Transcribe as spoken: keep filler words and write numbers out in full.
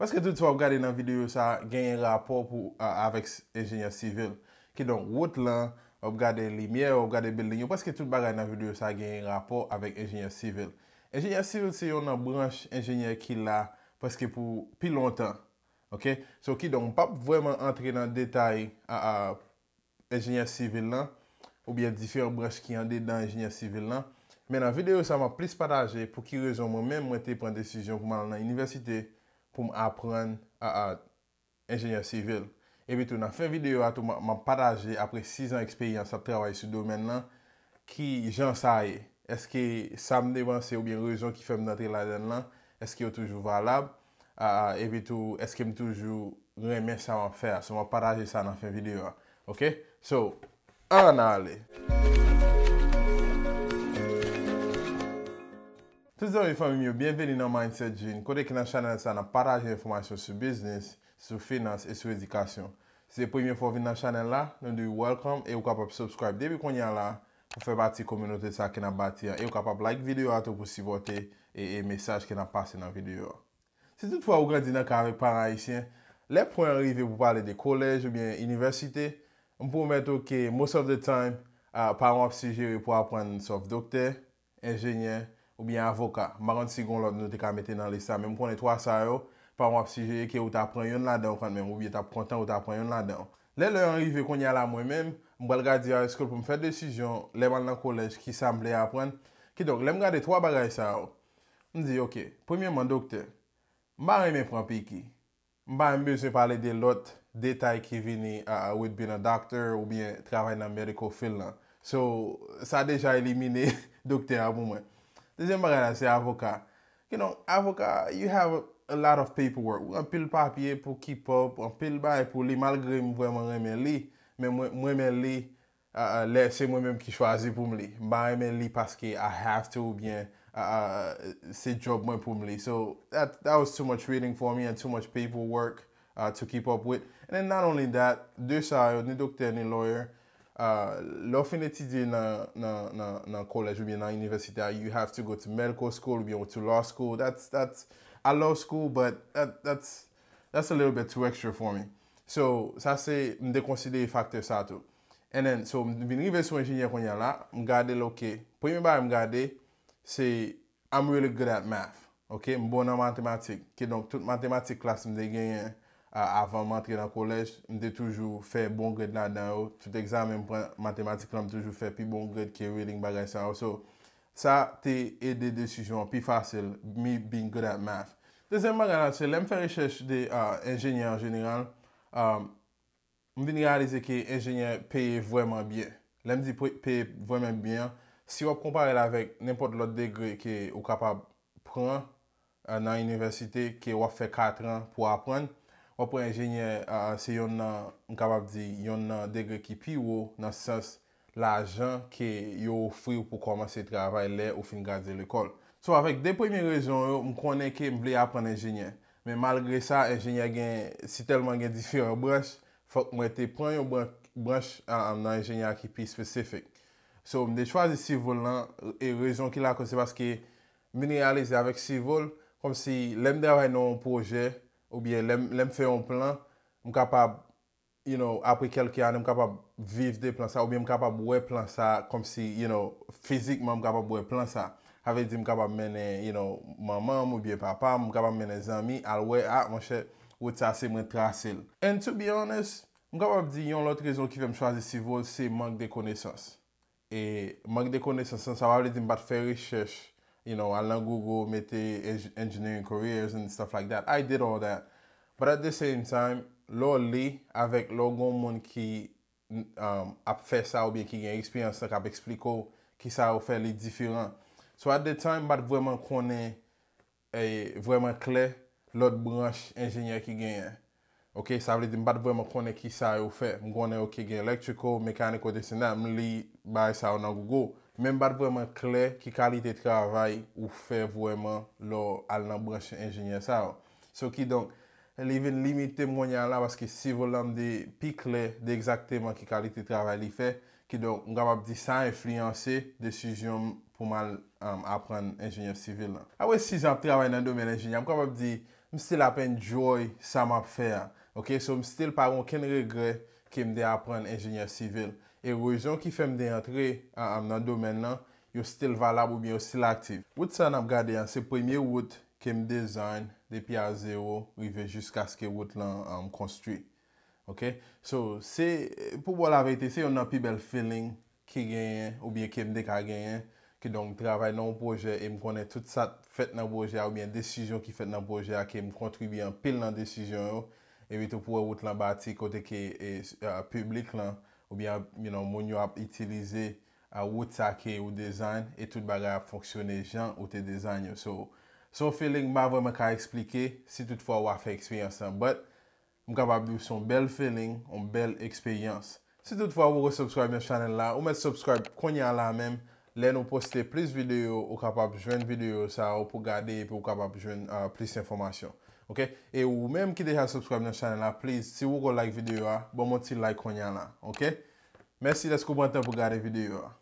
Prèske tout sa w ap gade nan videyo sa a genyen rapò pou, a, avèk s- enjenyè sivil. Kidonk, wout lan, w ap gade limyè, w ap gade building yo, prèske tout bagay nan videyo sa a genyen rapò avèk enjenyè sivil. Enjenyè sivil se youn nan branch enjenyè ki la prèske pou pi lontan. Ok? So, kidonk, m p ap vrèman antre nan detay a, a, enjenyè sivil lan, oubyen diferan branch ki andedan enjenyè sivil lan. Men nan videyo sa, m ap plis pataje pou ki rezon mwen menm mwen te pran desizyon pou m al nan inivèsite pou m aprann a, a, enjenyè sivil. Epi tou, nan fen videyo a tou, m ap- m ap pataje apre sis an eksperyans ap travay sou domèn lan, ki jan sa ye. Èske sa m te panse oubyen rezon ki fè m t antre ladan l lan, èske yo toujou valab? A, epi tou, èske m toujou renmen sa m ap fè a? So, m ap pataje sa nan fen videyo a. Ok? So, ann ale! Tout zanmi fanmi m yo, byenveni nan Mindset Gene, kote ke nan chanèl sa n ap pataje enfòmasyon sou biznis, sou finans e sou edikasyon. Si se premye fwa w vin nan chanèl la, nou di w welcome e ou kapab subscribe depi kounye a la pou fè pati kominote sa ke n ap bati an. E ou kapab like videyo a tou pou sipòte e, e mesaj ke n ap pase nan videyo a. Si toutfwa ou grandi nan kay avèk paran ayisyen, lè pwen an rive pou pale de kolèj oubyen inivèsite, m pwomèt ou ke most of the time, ah, paran w ap sijere pou aprann sòf doktè, enjenyè, oubyen avoka. M pa konn si gon lòt nou te ka mete nan lis sa, men m konnen twa sa yo, paran w ap sijere ke ou ta pran youn ladan yo kantmenm, oubyen t ap kontan ou ta pran youn ladan yo. Lè lè an rive kounye a la mwen menm, m pral gade high school pou m fè desizyon lè m al nan kolèj kisa m vle aprann. Kidonk, lè m gade twa bagay sa yo, m di, ok, premyèman, doktè. M pa renmen pran piki. M pa menm bezwen pale de lòt detay ki vini, uh, with being a doctor oubyen travay nan medical field lan. So, sa deja elimine doktè a pou mwen. Dezyèm bagay la, se avoka. You know, avoka, you have a, a lot of paperwork. Ou gen anpil papye pou keep up, anpil bagay pou li, malgre m vrèman renmen li, men mwen, mwen renmen li, uh, uh, lè se mwen menm ki chwazi pou m li. M pa renmen li paske I have to oubyen, uh, uh, se job mwen pou m li. So that, that was too much reading for me and too much paperwork, uh, to keep up with. And then not only that, de sa yo, ni doktè ni lawyer, uh, lè w fin etidye nan, nan, nan, nan kolèj oubyen nan inivèsite a, you have to go to medical school oubyen to law school. That's, that's, I love school, but that, that's, that's a little bit too extra for me. So, sa se, m te konsidere faktè sa tou. And then, so, m vin rive sou enjenyè kounye a la, m gade l, ok. Premye bagay m gade, se, I'm really good at math. Ok, m bon nan matematik. Kidonk, tout matematik klas m te genyen, a, avan m antre nan kolèj, m te toujou fè bon grade ladan yo. Tout egzamen m pran matematik lan, m toujou fè pi bon grade ke reading, bagay sa yo. So, sa te ede desizyon an pi fasil, me being good at math. Dezyèm bagay la, se lè m fè rechèch de, a, enjenyè an jeneral, a, m vin reyalize ke enjenyè peye vrèman byen. Lè m di pe- peye vrèman byen an, si w ap konpare l avèk nenpòt lòt degre ke ou kapab pran, a, nan inivèsite, ke w ap fè katran pou aprann, w ap wè enjenyè, a, se yonn nan, m kapab di, yonn nan degre ki pi wo nan sans lajan ke yo ofri w pou kòmanse travay lè ou fin gradye lekòl. So, avèk de premye rezon yo, m konnen ke m vle aprann enjenyè. Men malgre sa, enjenyè gen, si tèlman gen diferan branch, fòk mwen te pran yon bran- branch, a, a, nan enjenyè a ki pi espesifik. So, m te chwazi civil lan, e rezon ki lakoz se paske m vin reyalize avèk civil, kòmsi lè m travay nan yon pwojè, oubyen lè m, lè m fè yon plan, m kapab, you know, apre kèlke ane, m kapab viv de plan sa, oubyen m kapab wè plan sa, kòmsi, you know, fizikman, m kapab wè plan sa. Sa vle di m kapab mennen, you know, manman m oubyen papa m, m kapab mennen zanmi, al wè, a, monchè, wout sa se mwen trase l. And to be honest, m kapab di yon lòt rezon ki fè m chwazi civil, se mank de konesans. E mank de konesans lan, sa pa vle di m pa t fè rechèch, you know, al nan Google, mete eng- engineering careers and stuff like that. I did all that. But at the same time, lè w li avèk lè w gon moun ki, um, ap fè sa oubyen ki gen eksperyans lan, k ap eksplike w kisa yo fè li diferan. So at the time, m pa t vrèman konnen e vrèman klè lòt branch enjenyè ki genyen. Ok, sa vle di m pa t vrèman konnen kisa yo fè. M konnen, ok, gen electrical, mechanical, this and that, m li bagay sa yo nan Google. Men m pa t vrèman klè ki kalite travay ou fè vrèman lè w al nan branch enjenyè sa yo. So, kidonk, li vin limite m kounye a la, paske civil lan m te pi klè de egzakteman ki kalite travay li fè. Kidonk, m kapab di sa enfliyanse desizyon m pou m al, um, aprann enjenyè sivil lan. Apre sis an ap travay nan domèn enjenyè, m kapab di m still ap enjoy sa m ap fè a. Ok, so m still pa gen okenn regrè ke m te aprann enjenyè sivil. E rezon ki fè m te antre a- a- nan domèn nan, yo still valab oubyen yo still aktif. Wout sa n ap gade a, se premye wout ke m design depi a zewo rive jiskaske wout lan um, konstwi. Ok? So, se, pou bon laverite, se youn nan pi bèl feeling ki genyen oubyen ke m te ka genyen. Kidonk, m travay nan yon pwojè e m konnen tout sa k fèt nan pwojè a oubyen desizyon ki fèt nan pwojè a ke m kontribye anpil nan desizyon yo. Epi tou pou wè wout lan bati kote ke e, uh, piblik lan oubyen you know, moun yo ap itilize uh, wout sa ke ou design e tout bagay ap fonksyone jan ou te design yo. So, se yon feeling m pa vrèman ka eksplike si toutfwa w a fè eksperyans lan. But, m kapab di w se yon bèl feeling, yon bèl eksperyans. Si toutfwa ou poko subscribe nan channel la, ou mèt subscribe kounye a la menm. Lè nou poste plis videyo, ou kapab jwenn videyo sa yo pou gade epi ou kapab jwenn uh, plis enfòmasyon. Ok? E ou menm ki deja subscribe nan channel la, please, si ou poko like videyo a, ban m yon ti like kounye a la. Ok? Mèsi dèske ou pran tan pou gade videyo a.